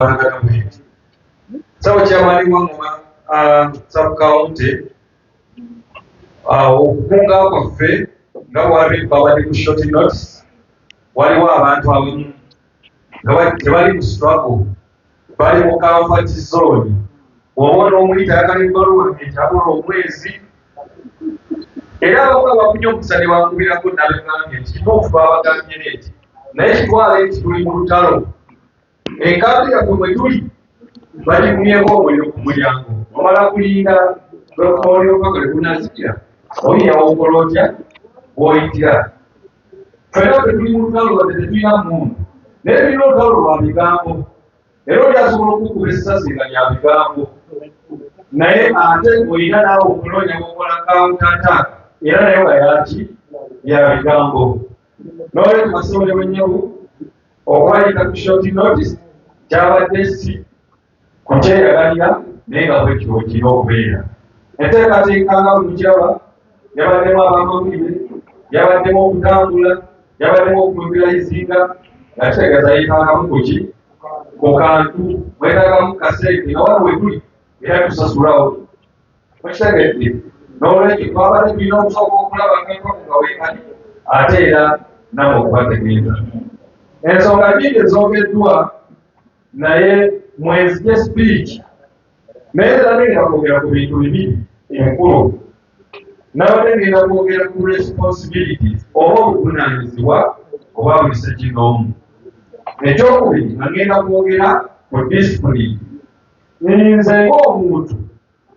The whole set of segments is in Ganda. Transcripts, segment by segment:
Kwatagana bwenti. Ssebo Chairman wa Ngoma Sub County, okukunga kwaffe nga bwali babadde ku short notice, waliwo abantu abamu nga tebali mu struggle, bali mu comfort zone. Bw'oba onoomuyita ayagala ebbaluwa ekyabula omwezi, era abamu abafunye omukisa ne bankubirako nabagambye nti kituufu babagambye nti naye kitwale nti tuli mu lutalo. Enkambi yaffe mwe tuli bagikumyeko omuliro ku mulyango, omala kulinda lwekumaoliro paka lwegunazikira oyiyawo okola otya bw'oyitira. Ffenna ffe tuli mu lutalo, wadde tetulina mmundu, naye tulina olutalo lwa bigambo. Era oli asobola okukuba essasi nga lya bigambo, naye ate olina naawe okunoonya bw'okola counter attack, era naye nga yaki ya bigambo. N'olwekyo bassebo ne bannyabo, okubayita ku short notice kyabadde si kukyeyagalira, naye nga bwekyo kirina okubeera. Enteekateeka nga bwe mukiraba yabaddemu abamawulire, yabaddemu okutambula, yabaddemu okumobilizinga, nga kitegeeza yeetaagamu kuki ku kantu, mwetaagamu kasente nga wano we tuli era tusasulawo, mukitegedde? N'olwekyo twabadde tulina okusooka okulaba akantu ako nga weekali, ate era nammwe okubategeeza ensonga nyingi ezoogeddwa, naye mwenzije speech. Naye era ngenda kwogera ku bintu bibiri ebikulu. Nabadde ngenda kwogera ku responsibilities oba obuvunaanyizibwa obwa buli ssekinnoomu. Ekyokubiri, nga ngenda kwogera ku discipline. Nze ng'omuntu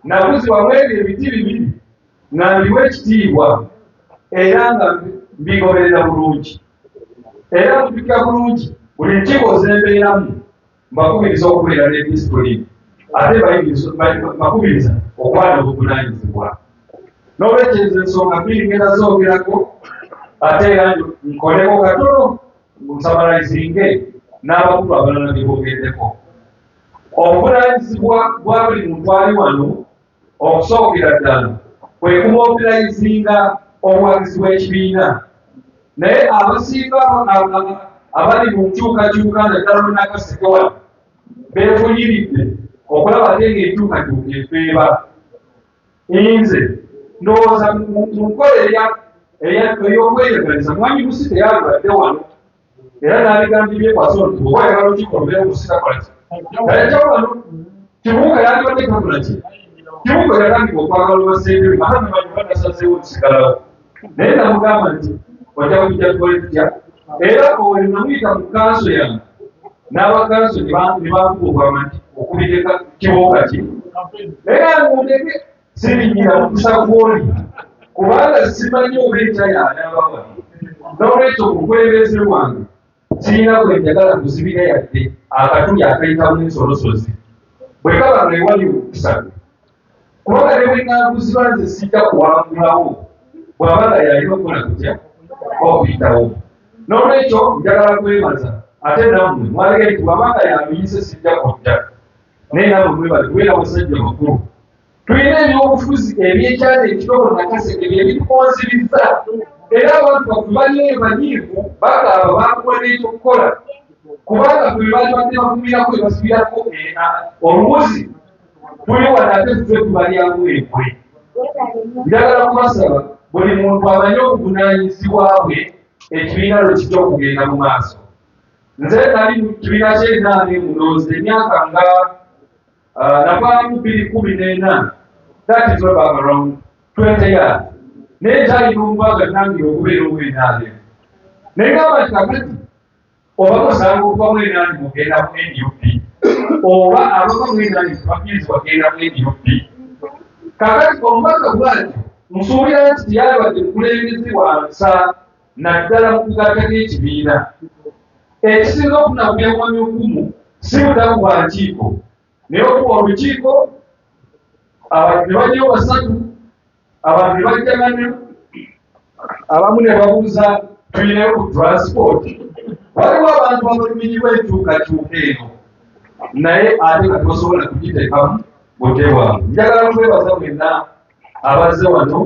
nakuzibwa mu ebyo ebiti bibiri nga mbiwa ekitiibwa era nga mbigoberera bulungi, era mujjukira bulungi buli nkiiko zembeeramu mbakubiriza okubeera ne discipline, ate mbakubiriza okuba n'obuvunaanyizibwa. N'olwekyo ezo ensonga bbiri ngenda zoogerako, ate era nkoleko katono nsummarizinge n'abakulu abalala bye boogeddeko. Obuvunaanyizibwa bwa buli muntu ali wano okusookera ddala kwe kumobilizinga obuwagizi bw'ekibiina, naye abasinga abali mu nkyukakyuka naddala munnakaseke wano beefunyiridde okulaba ate ng'enkyukakyuka efeeba. Nze ndowooza mu nkola ey'okweyagaliza mwami Musi teyalibadde wano, era n'abigambye byekwaso nti oba oyagala olukiiko lubeere Musi takola ki tayajja wano. Kibuuka yandibadde takola ki? Kibuuka yatandika okwagala olwa ssentebe ate mumanyi oba nasazeewo nsigalawo, naye namugamba nti ojja kujja tukole tutya. Era oyo namuyita mu kanso yange n'abakanso ne bankuba obwama nti okubidde Kibuuka ki, naye mundeke sirinyira mukisa gwoli kubanga simanyi oba enkya y'anaaba wano. N'olwekyo obukulembeze bwange sirina bwe njagala kuzibira yadde akatuli akayitamu ensolosozi bwe kaba nga ewali omukisa gwe, kubanga ne bwe naaguziba nze sijja kuwangulawo bw'aba nga yalina okukola kutya okuyitawo. N'olwekyo njagala kwebaza ate nammwe mwaleke nti bw'aba nga yaluyise sijja kujja, naye nammwe mwebale kubeera basajja bakulu. Tulina ebyobufuzi ebyekyalo ekitono Nakaseke bye bitukonzibizza, era abantu baffe baliyo banyiivu, bagaaba bakuwa n'ekyokukola, kubanga ffe baali badde bakumirako ebasibirako oluwuzi tuli wano ate ffe tubalyamu enkwe. Njagala kubasaba buli muntu amanye obuvunaanyizibwa bwe ekibiina lwe kijja okugenda mu maaso. Nze nali mu kibiina ky'enaani ndowooza emyaka nga navaamu 2014, that is about around 20 years, naye nkyalina omubanga tangira okubeera ow'NRM. Naye ngamba nti kakati oba musango okuva mu NRM mugenda mu NUP, oba abava mu NRM tebakkirizibwa kugenda mu NUP. Kakati omubaka bw'atyo nsuubira nti teyalibadde mukulembeze wa nsa naddala mu kugattako ekibiina. Ekisinga okunakuya mwami Okumu si butakuba nkiiko, naye okuba olukiiko abantu ne bajjayo basatu, abantu ne bajja bana, abamu ne babuuza tulinayo ku transport. Waliwo abantu abalumirirwa enkyukakyuka eno, naye ate nga tebasobola kugiteekamu budde bwabwe. Njagala kwebaza mwenna abazze wano,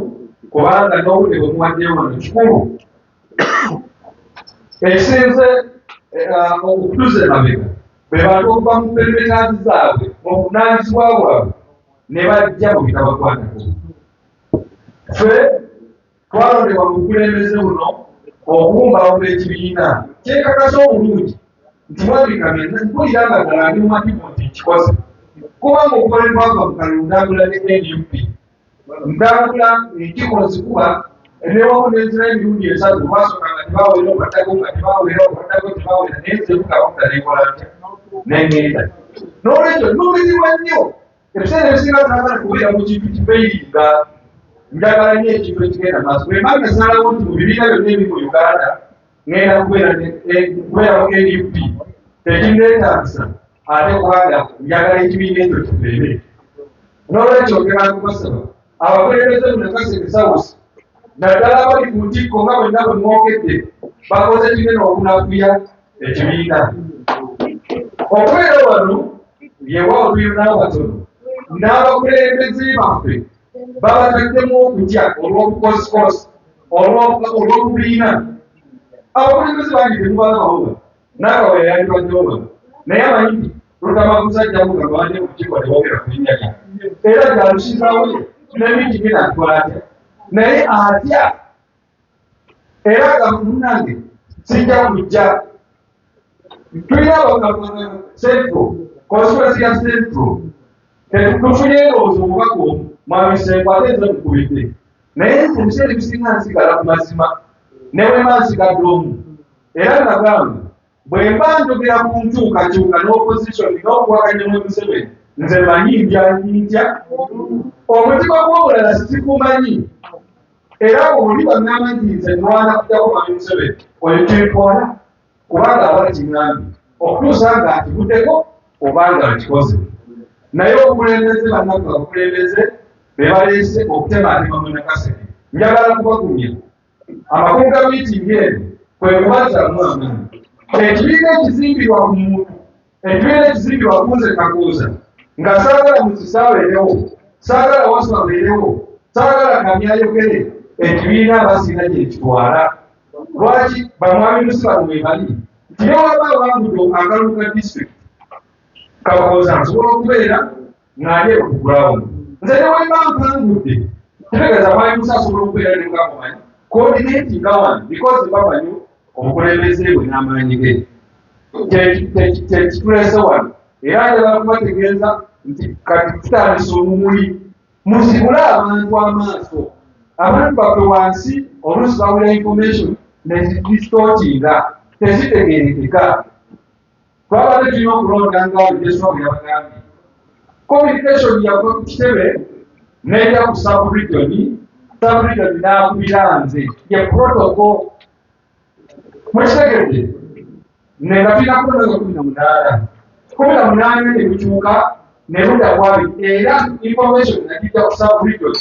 kubanga n'obudde bwe muwaddeyo wano kikulu. Ekisinze okutuza emabega Be bantu okuva mu perimeters zaabwe, mu buvunaanyizibwa bwabwe, ne bajja mu bitabakwatako. Ffe twalondebwa mu bukulembeze buno okuwumbawumba ekibiina. Kyekakasa obulungi nti Mwami Kamya mpulira nga ddala ndi mumativu nti nkikoze, kubanga okuva lwe twava mu kalulu ntambula ne NUP, ntambula enkiiko nzikuba newamu nenzira emirundi esatu. Lwasooka nga tebawera, olwaddako nga tebawera, olwaddako tebawera, naye nze mukabakula nenkola ntya nengenda. N'olwekyo nnumirirwa nnyo ebiseera ebisinga, saagala kubeera mu kintu kifeiringa, njagala nnyo ekintu ekigenda maaso. Bwe mba nasalawo nti mu bibiina byonna ebiri mu Uganda ngenda kubeera mu NUP, tekinneetaagisa ate, kubanga njagala ekibiina ekyo kibeere. N'olwekyo ngenda kubasaba abakulembeze mu Nakaseke South, naddala abali ku ntikko, nga bwenna bwe mwogedde, bakoze kinene okunafuya ekibiina. Okubeera wano yeewaawo tulinawo batono, n'abakulembeze baffe babataddemu okutya olw'obukozikozi olw'obubiina. Abakulembeze bangi temubalabawo, naakawe yandibaddewo wano, naye amanyi nti Lutamaguzi ajja kugamba badde ku lukiiko ne boogera ku linnya lyange, era gyalusizaawo ne meeting natwala atya, naye atya era nga munnange sijja kujja. Tulina Central, constituency ya Central, tufunye endowooza omubaka omu, Mwami Senko, ate nze mukubidde, naye nze ebiseera ebisinga nsigala ku mazima ne bwe mba nsigadde omu. Era nagamba bwe mba njogera ku nkyukakyuka n'opposition n'okuwakanya mu Museveni, nze manyi ntya ntya omutima gw'omulala sikumanyi, era oli baŋŋamba nti nze nwana kujjako Mwami Museveni, oyo kintwala kubanga aba kiŋŋambye okutuusa nga akivuddeko oba nga akikoze. Naye obukulembeze, bannaffe abakulembeze be baleese okutemaatema mu Nakaseke, njagala kubagumya. Amakulu ga miitingi eno kwe kubazzaamu amaanyi. Ekibiina ekizimbirwa ku muntu, ekibiina ekizimbirwa ku nze Kakooza, nga saagala Musisi abeerewo, saagala Wasu abeerewo, saagala Kamya ayogere, ekibiina abasinga gye kitwala. Lwaki bamwami Musi bano we bali nti ne waba awangudde akalulu ka district, Kakooza nsobola okubeera ng'ali ero ku ground. Nze ne wemba mpangudde, kitegeeza mwami Musa asobola okubeera ne mugamumanyi coordinating wano, because bamanyi obukulembeze bwe n'amaanyi ge. Kyekituleese wano, era njagala kubategeeza nti kati tutandise omumuli. Muzibule abantu amaaso. Abantu baffe wansi oluusi bawulira information nezidistortinga, tezitegerekeka. Twabadde tulina okulonda nga Jeswa bwe yabagambye. Communication yava ku kitebe nejja ku subregion, subregion n'akubira nze, ye protocol. Mukitegedde? Nenga tulina kulonda nga 18, 18 ne bukyuka ne ludda ku 20, era information nagijja ku subregion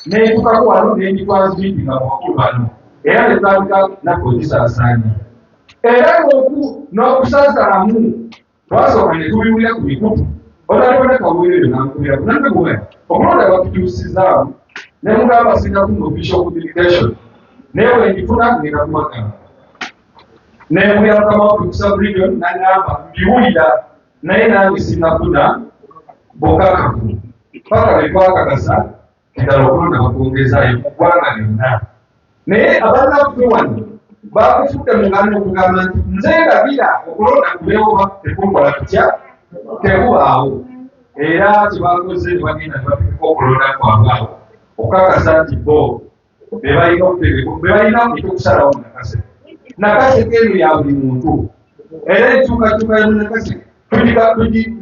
netukako wano nengitransmittinga mu bakulu bano, era ne tutandika naffe ogisaasaanya. Era n'okusazaamu twasooka ne tubiwulira ku mikutu. Otalibona kawuire nankubira kunange okulonda batukyusizaamu, ne mugamba sinafuna official communication, naye wengifuna ngenda kubagamba. Nembulira mukama waffe ku subregion, nagamba mbiwulira, naye nange sinafuna bukakafu, paka bwe twakakasa ddala okulonda bakwongezaayo mu ggwanga lyonna. Naye abannaffe wano bakufudde mu ngano okugamba nti nze ndabira okulonda kubeewo, tekukola tutya, tekubaawo. Era kyebakoze ne bagenda ne bategeka okulonda kwabwe awo okukakasa nti bo be balina ekyokusalawo mu Nakaseke. Nakaseke eno ya buli muntu, era enkyukakyuka ya Nakaseke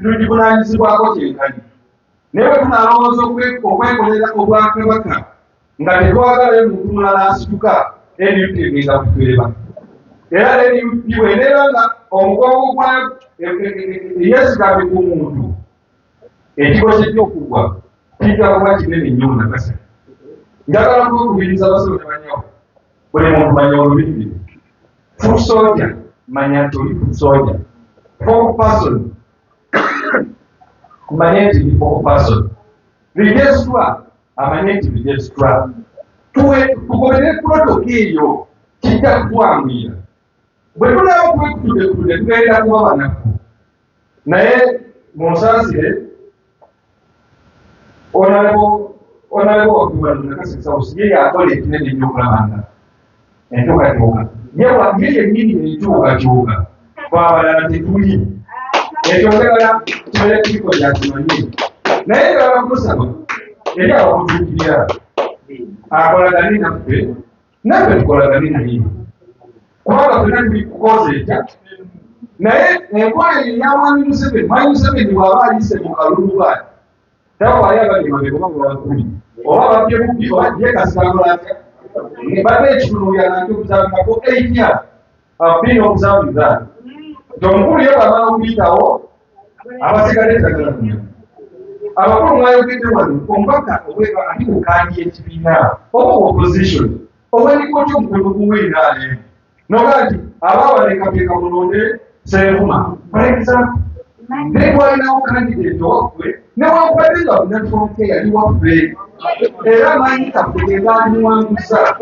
tugivunanyizibwako kyenkanyi. Naye bwe tunalowooza okwekolera obwakabaka nga tetwagalayo muntu mulala asituka, NUP egenda kutweba. Era NUP bweneera nga omugongo gwayo yeesigamye ku muntu, ekigo ky'ekyokugwa kijja kuba kinene nnyo mu Nakaseke. Njagala kubakubiriza, basebo ne banyawo, buli muntu manya olubiri. Foot soldier, manya nti oli foot soldier. Focal person, manye nti ndi focal person. Registrar, amanye nti registrar. Tugoberere protocol eyo, kijja kutwanguyira. Bwe tunaaba twekutudde tugenda kuba banafu. Naye munsaasire, honorable waffe wano Nakaseke South ye yakola ekinene ennyo okulaba nga enkyukakyuka ye yennyini enkyukakyuka, fe abalala tetuli. Ekyo njagala kibeere kiko kyakimanye, naye njagala kumusaba eri abakutuukirira akolagane naffe, naffe tukolagane naye, kubanga ffenna tuli kukoza etya. Naye enkola eyo eya Mwami Museveni, Mwami Museveni bw'aba ayise mu kalulu bw'ati tawaayo abali emabega, oba babakumi oba babye bubbi oba ye kasita akola atya. Mbadde ekitunuulira nga nkyobservingako 8 years, I've been observing that, nti omukulu ye bw'amala okuyitawo abasigadde tagala kumanya. Abakulu mwayogedde wano, omubaka obweba ali ku kaadi y'ekibiina oba opposition owenikoti omukono guweeraale noga nti abaabalekapeeka mulonde Senfuma, for example, naye twalinawo candidate owaffe, newankubadde nga bunatwonke yali waffe, era amanyi kaffe gegaalimuwanguza.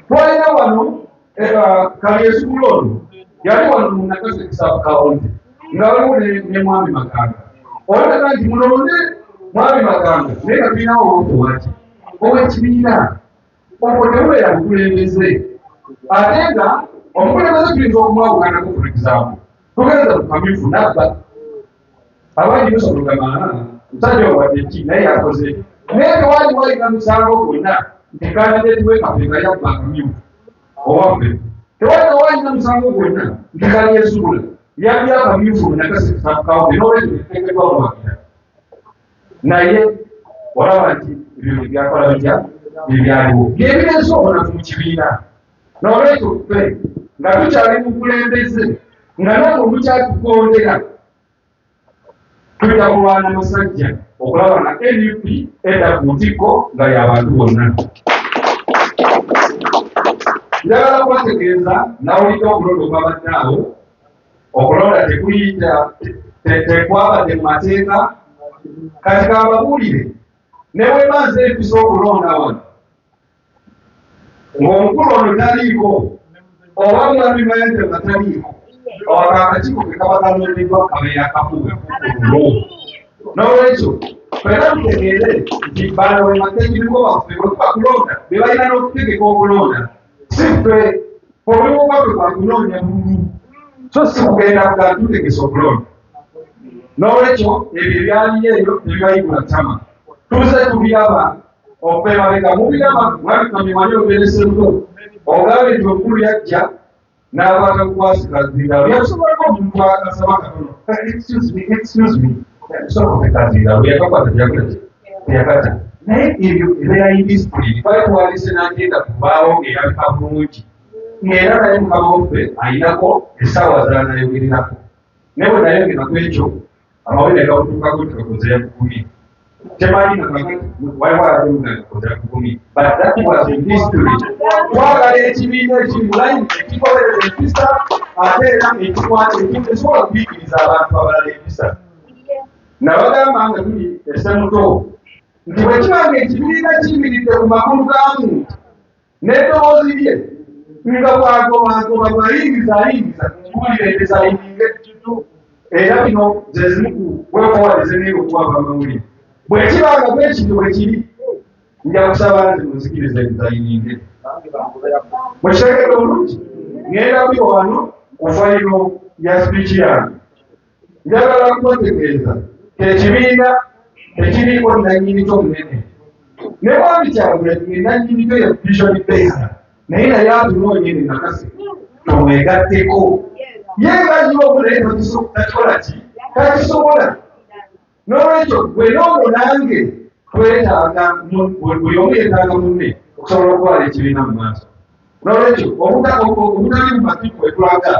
Twalina wano Kalyesubula, ono yali wano mu Nakaseke Sub County nga waliwo ne Mwami Maganga, olabeka nti mulonde Mwami Maganga, naye nga tulinawo owaffe waki ow'ekibiina. Okwo tebubeera bukulembeze, ate nga omukulembeze tuyinza okumwawukanako. For example, tugenza ku kamyufu nabba abangi musobola ogamba musajja owadde ki, naye yakoze, naye tewali walina musango gwonna nti candidate w'e Kapeeka yabba akamyufu owaffe. Tewali walina musango gwonna nti Kalyesubula yabbye akamyufu Nakaseke Sub County, n'olwekyo tetuteekeddwa muwagira. Naye olaba nti ebyo byakola bitya, ebyaliwo byebireese obunafu mu kibiina. N'olwekyo ffe nga tukyali mukulembeze, nga namwe mukyatugondera, tujja kulwana musajja okulaba nga NUP edda ku ntikko nga y'abantu bonna. Njagala kubategeeza, nawulidde okulonda okwabadde awo, okulonda tekuyita tekwabadde mu mateeka. Kati kambabuulire, ne bweba nze empisa okulonda wano ng'omukulu ono taliiko oba Mwami Mayanja nga taliiko, ako akakiiko ke kaba kalondeddwa kabeera kafuwe kukululu. N'olwekyo fena tutegeere nti bano be bateekiriko baffe, bwe tuba kulonda be balina n'okutegeka okulonda, si ffe. Omulimu gwaffe gwa kunoonya bululu, so si kugenda kuga tutegesa okulonda. N'olwekyo ebyo ebyaliyo eyo tebibayigula ttama, tuze tubiraba okuva emabega, mubiraba. Mwami Kamiwani ogeresebuto ogambye nti omukulu yajja n'akwata bukwasi kazindalo, yakusobolako omuntu asaba katono, "Excuse me, excuse me," sobola kazindalo yakakwata, teyakola teyakata. Naye ebyo ebeera indiscipline. Twali tuwalise n'agenda kubaawo ng'erabika bulungi, ng'era naye mukama waffe ayinako essaawa z'anayogererako. Naye bwe nayogera ku ekyo, amawulire gakutuukako nti Kakoza yakugumye. Temanyi nga kakati waliwo abamu nga Kakoza yakugumye, but that was in history. Twagala ekibiina ekiri mu line, ekikolereza empisa, ate era ekikwata ekisobola okuyigiriza abantu abalala empisa. Nabagamba nga tuli esemuto nti bwe kiba nga ekibiina kiyimiridde ku makulu ga muntu n'eddoboozi lye, nga bwagobaagoba bwayingiza ayingiza kuwulira edesigninga, era bino ze zimu ku way forward ezengenda okuwa abamawulire. Bwe kiba nga bwe kityo bwe kiri, nja kusaba nze munzikirize designinge. Mwekitegedde obulungi, ngenda kuyo wano ku final ya speech yange. Njagala kubategeeza ekibiina tekiriiko nannyini kyo munene, ne Mwami Kyagulanyi nannyini kyo ye vision bearer, naye naye atunoonya ene Nakase tumwegatteko. Ye nga yomu naye takikola ki, takisobola. N'olwekyo gwe noono nange twetaaga, buli omu yeetaaga munne okusobola okutwala ekibiina mu maaso. N'olwekyo obutali mu matiku etulaga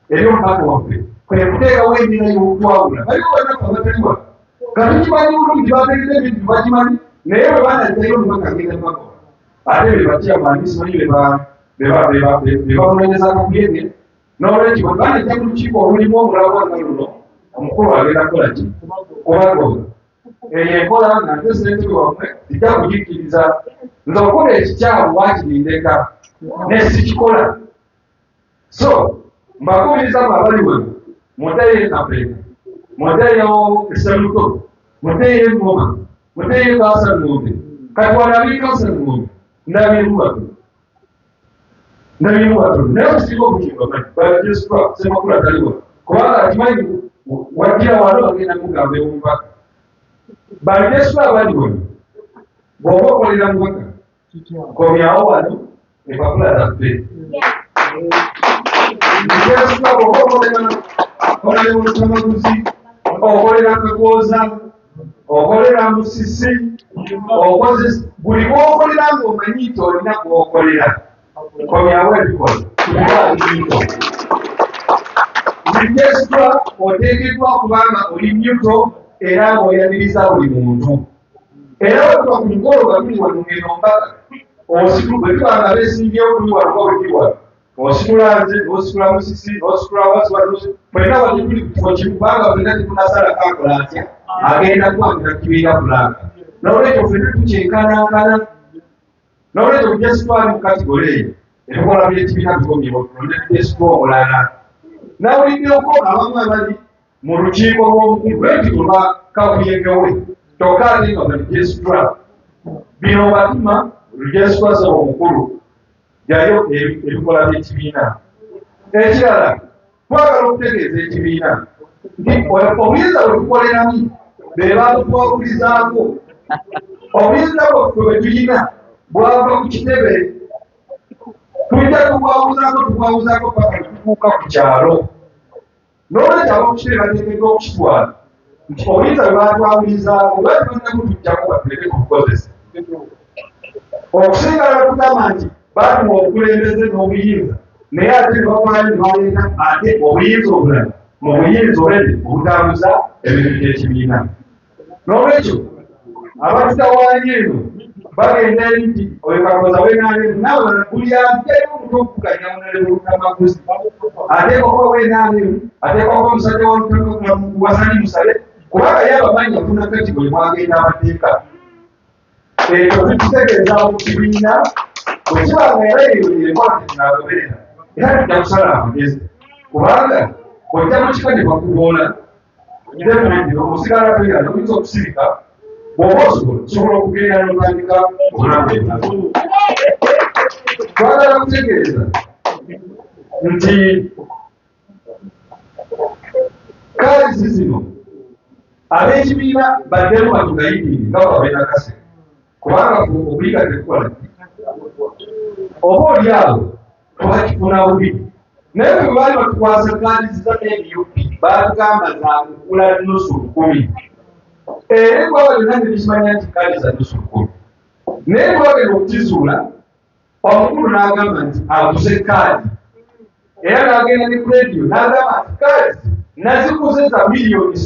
eri omubaka waffe kwe kuteekawo embeera y'okwawula. Baliwo banaku abatali wano nga tukimanyi bulungi, bategedde ebintu bakimanyi, naye bwe banajjayo omubaka agenda bakola ate be bakyamani simanyi be bamunoonyeza akakuyege. N'olwekyo bwe banajja ku lukiiko olulimu omulabwa nga luno, omukulu agenda kukola ki? Kubagoba. Eyo enkola nga nze ssentebe wammwe sijja kugikkiriza. Nze okukola ekikyamu wakirindeka ne sikikola. So mbakubiriza mwe abali wano. Muddeyo e Kapeeka, muddeyo e Ssemuto, muddeyo e Ngoma, muddeyo e Kaasangombe. Kati wano ab'e Kaasangombe ndabyemu batono, ndabyemu batono, naye obusinga obungi mbamanyi. Balejesitwa Ssemakula taliwa kubanga akimanyi wajjira wano agenda kugamba ew'omubaka. Balejesitwa abali wano, bw'oba okolera mubaka komyawo wano empapula zaffe. Balejesitwa bw'oba okolera Lutamaguzi, okolera Kakooza, okolera Musisi, okozesa buli bw'okolera ng'omanyi nti olina gw'okolera, komyawo ebikola tukubaaliiko. Registra oteekeddwa kubanga oli neutral era ng'oyaniriza buli muntu. Era bwe tuba ku mukolo nga tuli wano ng'eno mbaga, bwe tuba nga beesimbyewo tuli wano nga bwe tuli wano, ositula nze, n'ositula Musisi, n'ositula Waswa, ffenna wano tuli ku kifo kimu kubanga ffenna tetunasalako akola atya agenda kuwangira kibiina fulaga. N'olwekyo ffenna tukyenkanankana. N'olwekyo registra ali mu kategole eyo, ebikolwa by'ekibiina bikomyewo, tulonde registra omulala. Nawuliddeko abamu abali mu lukiiko lw'omukulu lw'entiko lwa kabuyegewe, kyokka ate nga baregistra bino batuma registra saba omukulu jayo ebikola by'ekibiina. Ekirala, twagala okutegeeza ekibiina nti obuyinza bwe tukoleramu be babutwawulizaako. Obuyinza bwaffe bwe tulina bwava ku kitebe, tujja tubwawuzaako, tubwawuzaako paka lwe tutuuka ku kyalo. N'olwekyo ab'oku kitebe bateekeddwa okukitwala nti obuyinza bwe batwawulizaako bwe tubadde butujjako batuleke tubukozese. Okusinga lwe tugamba nti baatuwa obukulembeze n'obuyinza, naye ate ne bavaayo ne baleeta ate obuyinza obulala mu buyinza oledi obutambuza ebintu by'ekibiina. N'olwekyo abatutawaanya eno bagenda eri nti oyo Kakooza w'NRM, naawe buli ajjayo omuto okuvuganya Honorable Lutamaguzi ateekako w'NRM, ateekako omusajja wa Wasali Musale, kubanga ye abamanyi afuna kategole mwagenda abateeka. Ekyo tukitegeeza mu kibiina bwe kiba nga era eyo y'enkola gye tunaagoberera, era tujja kusala amagezi, kubanga bw'ojja mu kika ne bakuboola definitely osigala toyina, oyinza okusirika bw'oba osobola, osobola okugenda n'otandika obulamu obulala. Twagala kutegeeza nti kaalizi zino ab'ekibiina baddemu batugayidinge nga bwe babeera kubanga okuyiga tekukola oba oli awo twakifuna bubi. Naye bwe baali batukwasa kaadi za NUP baatugamba za kugula nusu lukumi, era eggwanga lyonna ne likimanya nti kaadi za nusu lukumi. Naye twagenda okukizuula omukulu n'agamba nti aguze kaadi, era n'agenda ne ku rediyo n'agamba nti kaadi naziguze za 3 miliyoni.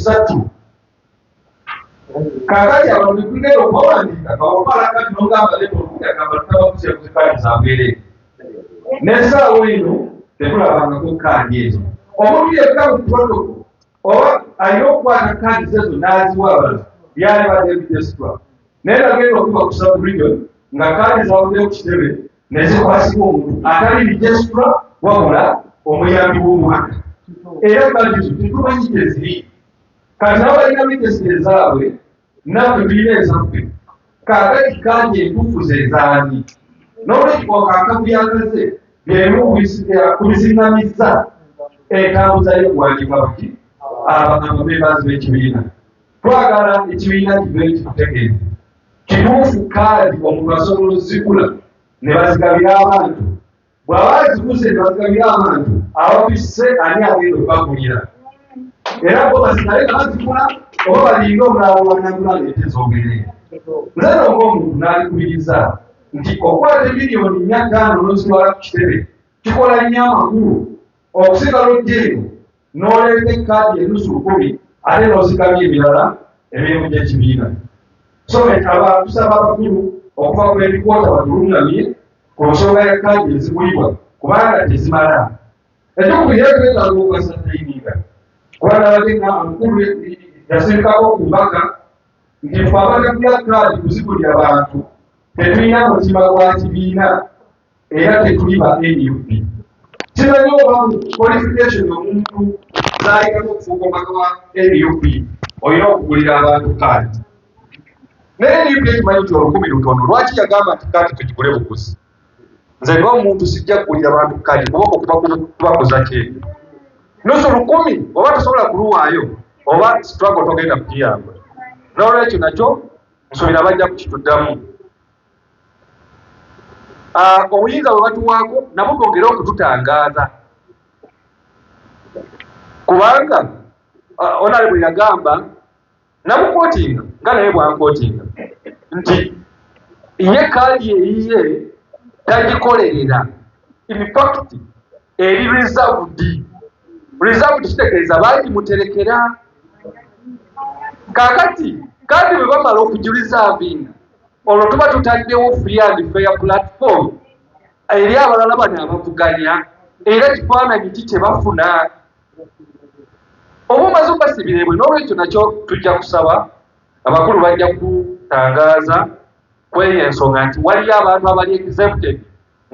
Kaakati abantu tetugenda okubawandiika nga otwala kaadi n'ogamba leeta olukuti agamba tutabaguzi yaguze kaadi za bwereere. N'essaawa eno tetulabangako kaadi ezo. Omuntu yekka mu protocol oba alina okukwata kaadi ze zo n'aziwa abalala byali badde registra, naye nagenda okuva ku sub region nga kaadi zavuddeyo ku kitebe ne zikwasibwa omuntu atali registra wabula omuyambi w'omubaka, era kaadi zo tetumanyi gye ziri. Kati nabo balina registra ezaabwe, naffe tulina ezaffe. Kaakati kaadi entuufu ze zaani? N'olwekyo akavuyo byemu kubiziŋŋamizza entambuza y'okuwandiika buki abamembazi b'ekibiina. Twagala ekibiina kive kitutegeeze kituufu kaadi omuntu asobola ozigula ne bazigabira abantu. Bw'aba aziguze ne bazigabira abantu abafisse, ani agenda okubagulira? Era bo basigale nga bazigula oba balinga omulala wanagula aleete ez'obwereere? Nze no ng'omuntu n'alikubiriza nti okukwata 4 miliyoni n'ozitwala ku kitebe kikola nnyo amakulu okusinga lw'ojja eno n'oleeta ekaadi enusu lukumi ate n'ozigabya emirala emirimu gy'ekibiina. So aba tusaba abakulu okuva ku ebikwota batulungamye ku nsonga ya kaadi ezigulibwa kubanga tezimala. Ekyokubiri, era twetaaga okuascertaininga, kubanga abadde nga omukulu yasirikako ku mbaga nti ffe abatagula kaadi kuzigulira bantu tetulina mutima gwa kibiina era tetuli ba NUP. Kimanyi oba mu qualification omuntu Zayitamu okufuuka omubaka wa NUP, olina okugulira abantu kaadi. Naye NUP ekimanyi nti 1000 lutono, lwaki yagamba nti kaadi tugigule buguzi? Nze ng'omuntu sijja kugulira bantu kaadi, kuba okwo kuba kubakuza kyejo. Nusu 1000 oba tosobola kuluwaayo, oba struggle togenda kugiyamba. N'olwekyo nakyo nsuubira bajja kukituddamu. Obuyinza bwe batuwaako nabo bongere okututangaaza, kubanga honorable yagamba, namukootinga nga naye bwankootinga nti ye kaadi eyiye tagikolerera, in fact eri reserved. Reserved kitegeeza bagimuterekera. Kaakati kaadi bwe bamala okugireservinga, olwo tuba tutaddewo free and fair platform eri abalala bano abavuganya, era kifaananyi ki kye bafuna oba omaze obasibira ebwe? N'olwekyo nakyo tujja kusaba abakulu bajja kutangaaza kweyo ensonga nti waliyo abantu abali exempted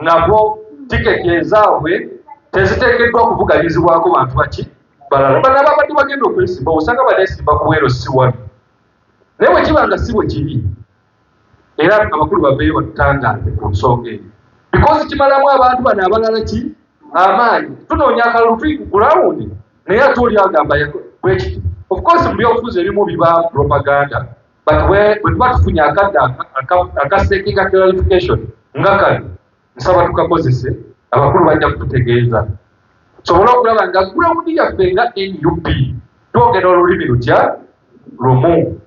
nga bo tiketi ezaabwe teziteekeddwa kuvuganyizibwako bantu baki balala. Bano ababadde bagenda okwesimba, osanga baneesimba ku bwero, si wano. Naye bwe kiba nga si bwe kiri, era abakulu baveeyo batutangaaze ku nsonga eyo, because kimalamu abantu bano abalala ki amaanyi. Tunoonya akalulu, tuli ku ground, naye ate oli agamba bwekiti. Of course mu byobufuzi ebimu biba propaganda, but bwe tuba tufunye akadde akaseekinga clarification nga kano, nsaba tukakozese. Abakulu bajja kututegeeza sobole okulaba nga ground yaffe nga NUP twogera olulimi lutya lumu.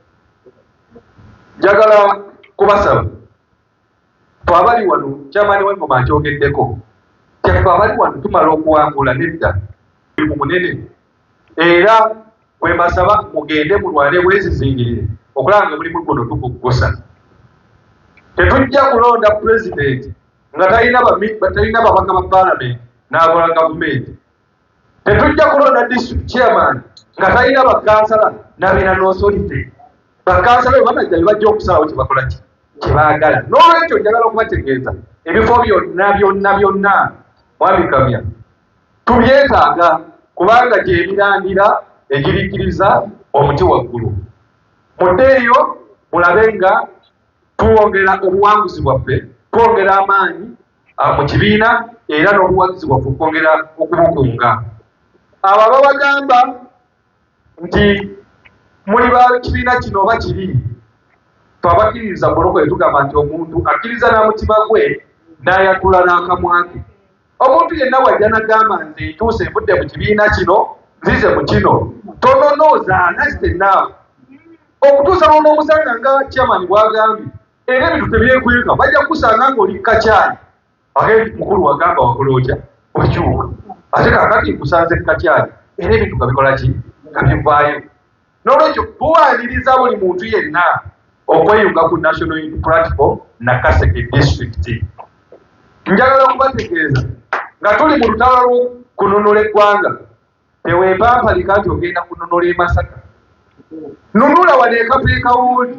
Njagala kubasaba fe abali wano, chairman w'engoma akyogeddeko, kyaffe abali wano tumala okuwangula nedda mulimu munene, era bwe mbasaba mugende mulwane bwezizingirire okulaba nga omulimu guno tuguggusa. Tetujja kulonda pulezidenti nga talina babaka ba paalamenti n'akola gavumenti. Tetujja kulonda district chairman nga talina bakansala nabeera n'authority. Bakansala bwe banajja, bebajja okusalawo kyebakola ki kyebaagala. N'olwekyo njagala okubategeeza ebifo byonna byonna byonna, mwami Kamya, tubyetaaga, kubanga gyemirandira egirikiriza omuti waggulu. Muddeeyo mulabe nga twongera obuwanguzi bwaffe, twongera amaanyi mu kibiina era n'obuwagizi bwaffe okwongera okubukunga. Abo ababagamba nti muli ba kibiina kino oba kiri, twabakkiririza bulokole, tugamba nti omuntu akkiriza n'amutima gwe n'ayatula n'akamwa ke. Omuntu yenna wajja nagamba nze ntuuse nvudde mu kibiina kino nzize mu kino, tononooza, that's enough okutuusa lw'onoomusanga nga chairman bw'agambye. Era ebintu tebyekweka, bajja kukusanga ng'oli kukakyayi, ate mukulu wagamba wakola otya, wakyuka, ate kakati nkusanze kukakyayi, era ebintu nga bikola ki, nga bivaayo. N'olwekyo tuwaniriza buli muntu yenna okweyunga ku National Unity Platform Nakaseke District. Njagala okubategeeza nga tuli mu lutalo lw'okununula eggwanga, teweepampalika nti ogenda kununula e Masaka. Nunula wano ekapeeka wooli,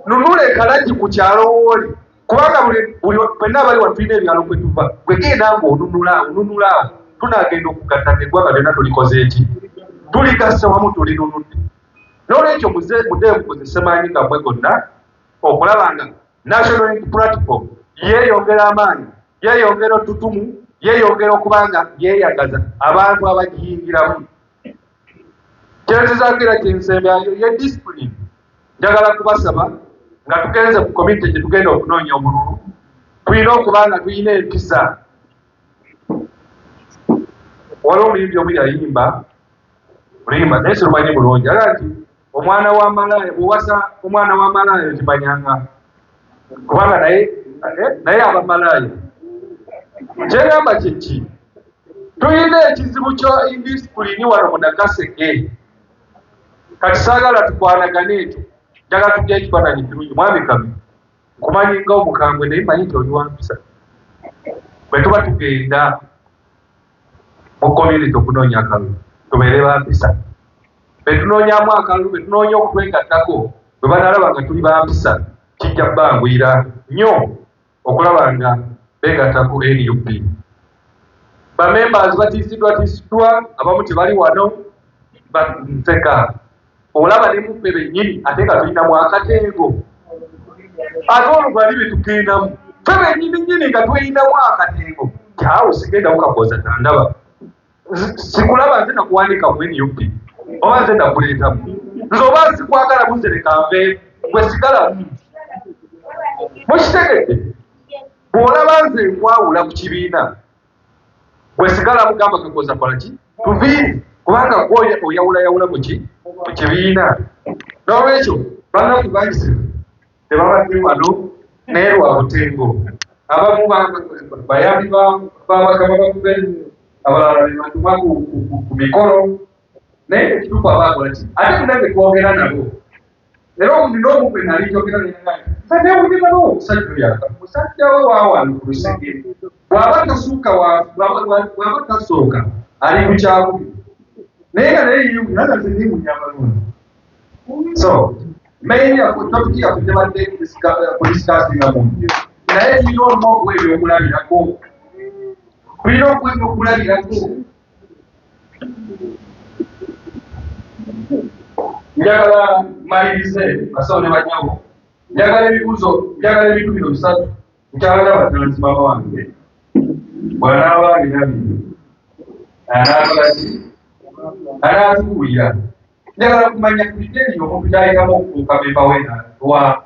nunula ekalagi ku kyalo wooli, kubanga buli ffenna abali wano tulina ebyalo kwe tuva. Gwe genda ng'onunula onunula awo, tunaagenda okugatta ng'eggwanga lyonna tulikoze eki, tuligasse wamu, tulinunudde. N'olwekyo muddeyo mukozese maanyi gammwe gonna okulaba nga National Unity Platform yeeyongera amaanyi, yeeyongera otutumu, yeeyongera okuba nga yeeyagaza abantu abagiyingiramu. Kyenzizaako era kyensembyayo ye discipline. Njagala kubasaba nga tugenze ku komite gye tugenda okunoonya obululu, tulina okuba nga tulina empisa. Waliwo omuyimbi omu yayimba oluyimba, naye sirumanyi bulungi, ala nti omwana wa malaaya, bw'owasa omwana wa malaaya okimanyanga kubanga naye naye aba malaaya. Kyengamba kyeki, tulina ekizibu kya indisipulini wano mu Nakaseke. Kati saagala tukwanagane ekyo, njagala tujja ekifaananyi kirungi. Mwami Kami, nkumanyi nga omukambwe, naye manyi nti oli wampisa. Bwe tuba tugenda mu community okunoonya akalulu, tubeere bampisa. Betunoonyamu akalulu, betunoonya okutwegattako, bwe banalaba nga tuli bampisa, kijja banguyira nnyo okulaba nga beegatta ku NUP. Bamembers batiisiddwa tiisiddwa, abamu tebali wano. Nseka olaba ne muffe bennyini, ate nga tulinamu akatengo, ate olwo bali betugendamu ffe bennyini nnyini nga tweyinamu akatengo. Kyawo sigendamu Kakooza tandaba, sikulaba nze nakuwandika mu NUP oba nze nakuleetamu, nze oba sikwagala nze leka nve, gwe sigalamu. Mukitegedde? Bw'olaba nze nkwawula ku kibiina, gwe sigala mugamba Kakooza kola ki, tuviire, kubanga gwe oyawulayawula muki mu kibiina. N'olwekyo bannaffe bangi tebabadde wano naye lwa butengo. Abamu bayambi babakama baffe, abalala bebatuma ku mikolo, naye ekituufu abaakola ki, ate munange twogera nabo era omuntu n'omukwe nali njogera naye newulira nabo omusajja oyo aka musajja we wa wano ku lusegere, bw'aba tasuuka, bw'aba tasooka ali ku kyakubiri, naye nga naye yeewunya nga nze neewunya abalungi. So main topic yaffe tebadde kudiscussinga muntu, naye tulina olumu okuwa ebyokulabirako, tulina okuwa ebyokulabirako. Njagala malirize, basawo ne banyabo, njagala ebibuuzo, njagala ebintu bino bisatu. Nkyalala batanzi, mama wange bw'anaaba alina bino anaakola ki, anaatubuulira. Njagala kumanya ku biteri omuntu gyayitamu okufuuka memba we wa